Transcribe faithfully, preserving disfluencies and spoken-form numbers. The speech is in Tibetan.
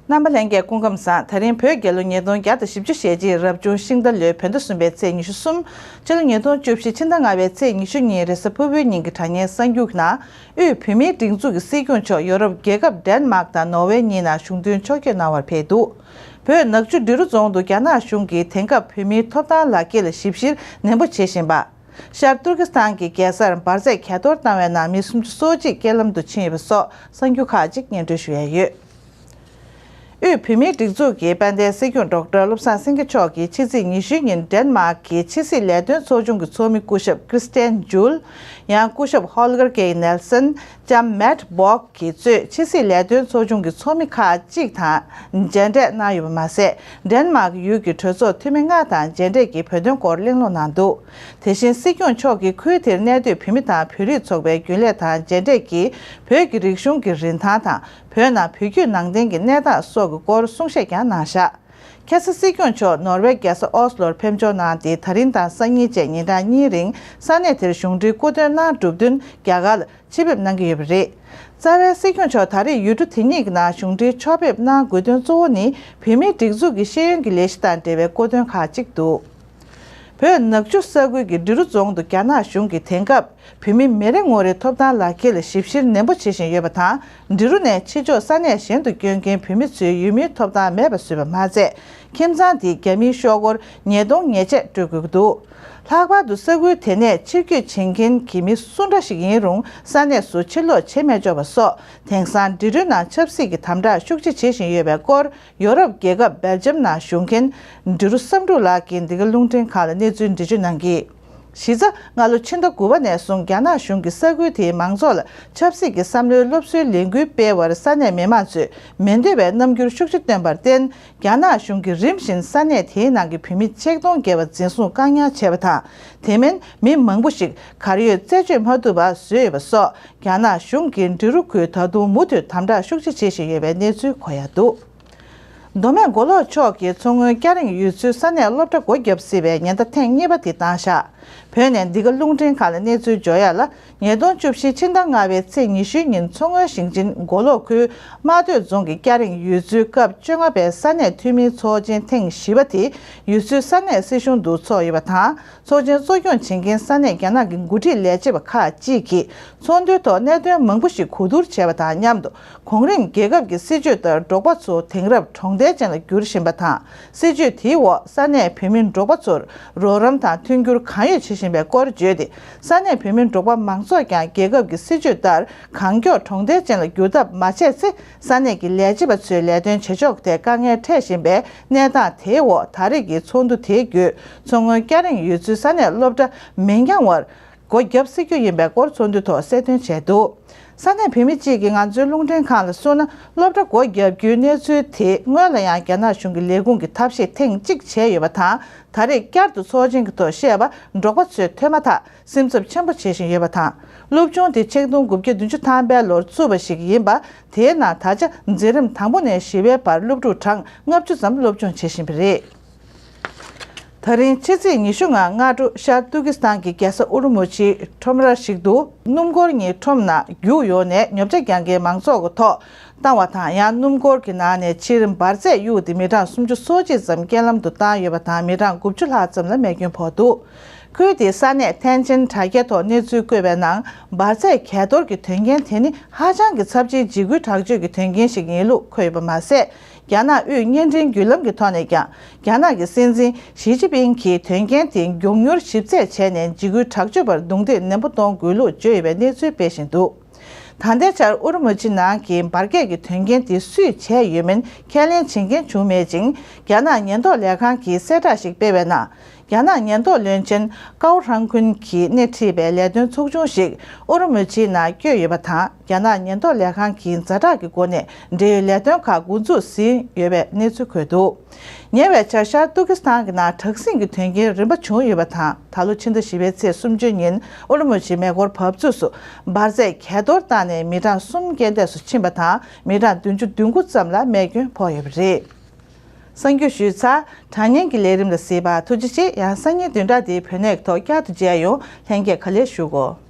རྣམ་པ་ལྷན་རྒྱས་སྐུ་ཁམས་བཟང་། ད་རིང་བོད་རྒྱལ་ལོ་ཉིས་སྟོང་བརྒྱ་དང་བཞི་བཅུ་ཞེ་གཅིག་རབ་བྱུང་ཤིང་རྟ་ལོའི་བོད་ཟླ་གསུམ་པའི་ཚེས་ཉི་ཤུ་གསུམ། ཕྱི་ལོ་ཉིས་སྟོང་བཅུ་བཞི་ཕྱི་ཟླ་ལྔ་པའི་ཚེས་ཉི་ཤུ་གཉིས་རེས་གཟའ་ཕུར་བུའི་ཉིན་གྱི་དྲ་བརྙན་གསར་འགྱུར་ནང་། དབུས་བོད་མིའི་སྒྲིག་འཛུགས་ཀྱི་སྲིད་སྐྱོང་མཆོག་ཡོ་རོབ་རྒྱལ་ཁབ་ཌེན་མཱག་དང་ནོར་ཝེ་གཉིས་ནང་གཞུང་དོན་ཕྱོགས་བསྐྱོད་གནང་བར་ཕེབས་འདུག་བོད་ནག་ཆུ་འབྲི་རུ་རྫོང་དུ་རྒྱ་ནག་གཞུང་གིས་དེང་སྐབས་བོད་མིའི་ཐོབ་ཐང་ལག་འཁྱེར་ལ་ཞིབ་བཤེར་ནན་པོ་བྱེད་བཞིན་པ། ཤར་ཏུར་ཀི་སི་ཐན་གྱི་རྒྱལ་སར་འབར་རྫས་གས་གཏོར་བཏང་བའི་ནང་མི་སུམ་ཅུ་སོ་གཅིག་རྐྱེན་ལམ་དུ་ཕྱིན་ཡོད་པ་སོགས་གསར་འགྱུར་ཁག་ཅིག་སྙན་སྒྲོན་ཞུ་ཡས་ཡོད། དབུས་བོད་མིའི་སྒྲིག་འཛུགས་ཀྱི་དཔལ་ལྡན་སྲིད་སྐྱོང་ཌོག་ཊར་བློ་བཟང་སེང་གེ་མཆོག་གིས་ཕྱི་ཚེས་ཉི་ཤུའི་ཉིན་ཌེན་མཱག་གི་ཕྱི་སྲིད་ལས་དོན་ཚོགས་ཆུང་གི་ཚོགས་མི་སྐུ་ཞབས་ཀྲིས་ཏན་ཇུལ། ཡང་སྐུ་ཞབས་ཧོལ་གར་ཀེ་ནེལ་སན། ལྕམ་མེཊ་སྦོག་གིས་གཙོས་ཕྱི་སྲིད་ལས་དོན་ཚོགས་ཆུང་གི་ཚོགས་མི་ཁག་ཅིག་དང་མཇལ་འཕྲད་གནང་ཡོད་པ་མ་ཟད། ཌེན་མཱག་ཡུལ་གྱི་གྲོས་ཚོགས་འཐུས་མི་ལྔ་དང་མཇལ་འཕྲད་ཀྱིས་བོད་དོན་སྐོར་གླེང་སློང་གནང་འདུག་དེ་བཞིན་སྲིད་སྐྱོང་མཆོག་གིས་ཁུལ་དེར་གནས་སྡོད་བོད་མི་དང་བོད་རིགས་ཚོགས་པའི་རྒྱུན་ལས་དང་མཇལ་འཕྲད་ཀྱིས་བོད་ཀྱི་རིག་གཞུང་གི་རིན་ཐང་དང་། བོད་ནང་བོད་བརྒྱུད་ནང་བསྟན་གྱི་གནས་སྟངས་སོགས་ཀྱི་སྐོར་གསུང་བཤད་ཀྱང་གནང་བཞག་ཁ་སང་སྲིད་སྐྱོང་མཆོག་ནོར་ཝེ་རྒྱལ་ས་ཨོ་སི་ལོར་ཕེབས་འབྱོར་གནང་སྟེ། ད་རིང་དང་སང་ཉིན་བཅས་ཉིན་གྲངས་གཉིས་རིང་ས་གནས་དེར་གཞུང་འབྲེལ་སྐུ་མདུན་གནང་གྲུབ་བསྟུན་རྒྱ་གར་ལ་ཆེད་ཕེབས་གནང་གི་ཡོད་པ་རེད། རྩ་བའི་སྲིད་སྐྱོང་མཆོག་ད་རེས་ཡུལ་གྲུ་དེ་གཉིས་ཀྱི་ནང་གཞུང་འབྲེལ་ཕྱོགས་ཕེབས་གནང་དགོས་དོན་གཙོ་བོ་ནི། བོད་མིའི་སྒྲིག་འཛུགས་ཀྱི་ཤེས་ཡོན་གྱི་ལས་གཞི་དང་འབྲེལ་བའི་བཀོད་དོན་ཁག་ཅིག་འདུག་བོད་ནག་ཆུ་ས་ཁུལ་གྱི་འབྲི་རུ་རྫོང་དུ་རྒྱ་ནག་གཞུང་གིས་དེང་སྐབས་བོད་མི་མི་རེ་ངོ་རེའི་ཐོབ་ཐང་ལག་འཁྱེར་ལ་ཞིབ་བཤེར་ནན་པོ་བྱེད་བཞིན་ཡོད་པ་དང་། འབྲི་རུ་ནས་ཕྱི་ཕྱོགས་ས་གནས་གཞན་དུ་བསྐྱོད་མཁན་བོད་མི་ཚོའི་ཡུལ་མིའི་ཐོབ་ཐང་མེད་པ་བཟོས་པ་མ་ཟད། ཁྱིམ་ཚང་དེའི་རྒྱ་མིའི་ཤོག་སྒོར་ཉིས་སྟོང་ཉེས་ཆད་སྤྲོད་དགོས་ཀྱི་འདུག་ལྷག་པར་དུ་ས་ཁུལ་དེ་ནས་ཕྱིར་སྐྱོད་བྱེད་མཁན་གྱི་མི་སུ་འདྲ་ཞིག་ཡིན་རུང་ས་གནས་སུ་ཕྱིར་ལོག་བྱེད་མི་ཆོག་པ་སོགས། དེང་སང་འབྲི་རུའི་ནང་ཆབ་སྲིད་ཀྱི་དམ་དྲག་ཤུགས་ཆེ་བྱེད་བཞིན་ཡོད་པའི་སྐོར། ཡོ་རོབ་རྒྱལ་ཁབ་སྦེལ་ཇམ་ནང་བཞུགས་མཁན་འབྲི་རུ་བསམ་འགྲུབ་ལགས་ཀྱིས་འདི་ག་རླུང་འཕྲིན་ཁང་ལ་གནས་ཚུལ་འགྲེལ་བརྗོད་གནང་གིས། གཞི་རྩ་སྔ་ལོ་ཕྱི་ཟླ་དགུ་པ་ནས་བཟུང་རྒྱ་ནག་གཞུང་གིས་ས་ཁུལ་དེའི་མང་ཚོགས་ལ་ཆབ་སྲིད་ཀྱི་བསམ་བློའི་སློབ་གསོའི་ལས་འགུལ་སྤེལ་བར་ས་གནས་མི་མང་ཚོས་མི་འདོད་པའི་རྣམ་འགྱུར་ཤུགས་ཆེ་བཏོན་པར་བརྟེན། རྒྱ་ནག་གཞུང་གིས་རིམ་བཞིན་ས་གནས་དེའི་ནང་གི་བོད་མི་ཆིག་སྟོང་བརྒལ་བ་འཛིན་བཟུང་བཀག་ཉར་བྱས་པ་དང་། དེ་མིན་མི་མང་པོ་ཞིག་གར་ཡོད་རྩད་གཅོད་མ་ཐུབ་པ་བཟོས་ཡོད་པ་སོགས། རྒྱ་ནག་གཞུང་གིས་འབྲི་རུ་ཁུལ་ད་དུང་མུ་མཐུད་དམ་དྲག་ཤུགས་ཆེ་བྱེད་བཞིན་ཡོད་པའི་གནས་ཚུལ་གོ་ཡ་འདུག་མདོ་སྨད་མགོ་ལོག་ཕྱོགས་ཀྱི་མཚོ་སྔོན་སྐྱ་རེངས་ཡུལ་ཚོའི་ས་གནས་སློབ་གྲྭ་སྒོ་བརྒྱབ་སྲིད་པའི་ཉེན་བརྡ་ཐེངས་གཉིས་པ་དེ་བཏང་བཞག་བོད་ནས་འདི་ག་རླུང་འཕྲིན་ཁང་ལ་གནས་ཚུལ་འབྱོར་ཡ་ལ། ཉིས་སྟོང་བཅུ་བཞི་ཕྱི་ཟླ་ལྔ་པའི་ཚེས་ཉི་ཤུའི་ཉིན་མཚོ་སྔོན་ཞིང་ཆེན་མགོ་ལོག་ཁུལ་རྨ་སྟོད་རྫོང་གི་སྐྱ་རེངས་ཡུལ་ཚོའི་སྐབས་བཅོ་ལྔ་པའི་ས་གནས་འཐུས་མིའི་ཚོགས་ཆེན་ཐེངས་བཞི་པ་དེ་ཡུལ་ཚོའི་ས་གནས་སྲིད་གཞུང་དུ་འཚོགས་ཡོད་པ་དང་། ཚོགས་ཆེན་གཙོ་སྐྱོང་བྱེད་མཁན་ས་གནས་རྒྱ་ནག་གི་འགོ་ཁྲིད་ལས་བྱེད་པ་ཁག་ཅིག་གིས་ཚོགས་འདུའི་ཐོག་གནད་དོན་མང་པོ་ཞིག་གོ་བསྡུར་བྱས་པ་དང་མཉམ་དུ། གོང་རིམ་རྒྱལ་ཁབ་ཀྱི་སྲིད་བྱུས་ལྟར་འབྲོག་པ་ཚོ་དེང་རབས་གྲོང་རྡལ་ཅན་ལ་བསྒྱུར་བཞིན་པ་དང་། སྲིད་བྱུས་དེའི་འོག་ས་གནས་བོད་མི་འབྲོག་པ་ཚོར་རོགས་རམ་དང་མཐུན་འགྱུར་གང་ཡོད་བྱེད་བཞིན་པའི་སྐོར་བརྗོད་དེ། ས་གནས་བོད་མི་འབྲོག་པ་མང་ཚོགས་ཀྱང་རྒྱལ་ཁབ་ཀྱི་སྲིད་བྱུས་ལྟར་གང་མགྱོགས་གྲོང་རྡལ་ཅན་ལ་བསྒྱུར་ཐབས་མ་བྱས་ཚེ། ས་གནས་ཀྱི་ལས་བྱེད་པ་ཚོའི་ལས་དོན་བྱེད་ཕྱོགས་ཐད་དཀའ་ངལ་འཕྲད་བཞིན་པའི་གནས་སྟངས་དེའི་འོག་ད་རེས་ཀྱི་ཚོགས་འདུ་དེ་བརྒྱུད། མཚོ་སྔོན་སྐྱ་རེངས་ཡུལ་ཚོའི་ས་གནས་སློབ་གྲྭ་མི་འགྱངས་བར་སྒོ་བརྒྱབ་སྲིད་རྒྱུ་ཡིན་པའི་སྐོར་ཚོགས་འདུའི་ཐོག་གསལ་སྟོན་བྱས་འདུག་ས་གནས་བོད་མི་གཅིག་གིས་ང་ཚོའི་རླུང་འཕྲིན་ཁང་ལ་གསུངས་ན། སློབ་གྲྭ་སྒོ་བརྒྱབ་རྒྱུའི་གནས་ཚུལ་དེ་སྔོན་ལ་ཡང་རྒྱ་ནག་གཞུང་གི་ལས་ཁུངས་ཀྱིས་ཐབས་ཤེས་ཐེངས་གཅིག་བྱས་ཡོད་པ་དང་། ད་རེས་བསྐྱར་དུ་ཚོགས་ཆེན་གྱི་ཐོག་བཤད་པ་འབྲོག་པ་ཚོས་ཐོས་མ་ཐག་སེམས་འཚབ་ཆེན་པོ་བྱེད་བཞིན་ཡོད་པ་དང་། སློབ་ཆུང་དེ་ཆིག་སྟོང་དགུ་བརྒྱ་བདུན་ཅུ་ཐམ་པའི་ལོར་བཙུགས་པ་ཞིག་ཡིན་པ། དེའི་ནང་ད་ཆ་འཛིན་རིམ་དང་པོ་ནས་བཞི་པའི་བར་སློབ་ཕྲུག་གྲངས་ལྔ་བཅུ་ཙམ་སློབ་སྦྱོང་བྱེད་བཞིན་པ་རེད། ད་རིང་ཕྱི་ཚེས་ཉི་ཤུ་ལྔ་སྔ་དྲོ་ཤར་ཏུར་ཀི་སི་ཐན་གྱི་རྒྱལ་ས་ཨུ་རུ་མུ་ཆིའི་ཁྲོམ་ར་ཞིག་ཏུ་སྣུམ་འཁོར་གཉིས་ཁྲོམ་ནང་རྒྱུགས་ཡོང་ནས་ཉོ་ཆ་རྒྱག་མཁན་མང་ཚོགས་ཀྱི་ཐོག་བཏང་བ་དང་། ཡང་སྣུམ་འཁོར་གྱི་ནང་ནས་ཕྱིར་འབར་རྫས་གཡུགས་ཏེ་མི་གྲངས་སུམ་ཅུ་སོ་གཅིག་ཙམ་རྐྱེན་ལམ་དུ་བཏང་ཡོད་པ་དང་། མི་གྲངས་དགུ་བཅུ་ལྷག་ཙམ་ལ་རྨས་སྐྱོན་ཕོག་འདུག་ཁུལ་དེའི་ས་གནས་ཐན་ཅིན་དྲ་རྒྱའི་ཐོག་གནས་ཚུལ་བཀོད་པའི་ནང་། འབར་རྫས་གས་གཏོར་གྱི་དོན་རྐྱེན་དེ་ནི་ཧ་ཅང་གི་ཚབས་ཆེའི་འཇིགས་སྐུལ་དྲག་སྤྱོད་ཀྱི་དོན་རྐྱེན་ཞིག་ཡིན་ལུགས་འཁོད་ཡོད་པ་མ་ཟད། རྒྱ་ནག་དབུས་བརྙན་འཕྲིན་བརྒྱུད་ལམ་གྱི་ཐོག་ནས་ཀྱང་། རྒྱ་ནག་གི་སྲིད་འཛིན་ཞི་ཅིན་ཕིང་གིས་དོན་རྐྱེན་དེ་མགྱོགས་མྱུར་ཞིབ་རྩད་བྱས་ནས། འཇིགས་སྐུལ་དྲག་སྤྱོད་པར་རྡུང་རྡེག་ནན་པོ་གཏོང་དགོས་ལུགས་བརྗོད་ཡོད་པའི་གནས་ཚུལ་སྤེལ་བཞིན་འདུག་ད་ལྟའི་ཆར་ཨུ་རུ་མུ་ཆི་ནང་གི་འབར་གས་ཀྱི་དོན་རྐྱེན་དེ་སུས་བྱས་ཡོད་མིན་ཁས་ལེན་བྱེད་མཁན་བྱུང་མེད་ཅིང་། རྒྱ་ནག་ཉེན་རྟོག་ལས་ཁང་གིས་གསལ་བསྒྲགས་ཤིག་སྤེལ་བའི་ནང་། རྒྱ་ནག་ཉེན་རྟོག་བློན་ཆེན་ཀའོ་ཧྲང་ཁུན་གྱིས་སྣེ་ཁྲིད་པའི་ལས་དོན་ཚོགས་ཆུང་ཞིག་ཨུ་རུ་མུ་ཆི་ནང་བསྐྱོད་ཡོད་པ་དང་། རྒྱ་ནག་ཉེན་རྟོག་ལས་ཁང་གིས་ཛ་དྲག་གི་སྒོ་ནས་འབྲེལ་ཡོད་ལས་དོན་ཁག་འགོ་འཛུགས་ཟིན་ཡོད་པའི་གནས་ཚུལ་འཁོད་འདུག་ཉེ་བའི་ཆར་ཤར་ཏུར་ཀི་སི་ཐན་གྱི་ནང་དྲག་ཟིང་གི་དོན་རྐྱེན་རིམ་པ་བྱུང་ཡོད་པ་དང་། ད་ལོ་ཕྱི་ཟླ་བཞི་པའི་ཚེས་སུམ་ཅུ་ཉིན་ཨུ་རུ་མུ་ཆི་མེ་འཁོར་བབས་ཚུགས་སུ་འབར་རྫས་གས་གཏོར་བཏང་ནས་མི་གྲངས་གསུམ་རྐྱེན་འདས་སུ་ཕྱིན་པ་དང་། མི་གྲངས་བདུན་ཅུ་དོན་དགུ་ཙམ་ལ་རྨས་སྐྱོན་ཕོག་ཡོད་པ་རེད། གསར་འགྱུར་ཞུས་ཚར། དྲ་བརྙན་གྱི་ལས་རིམ་ལ་གཟིགས་པར་ཐུགས་རྗེ་ཆེ། ཡང་སང་ཉིན་བདུན་ཕྲག་འདིའི་བོད་གནས་ཀྱི་ཐོག་བསྐྱར་དུ་མཇལ་ཡོང་། ལྷན་རྒྱས་ག་ལེར་བཞུགས་གོ།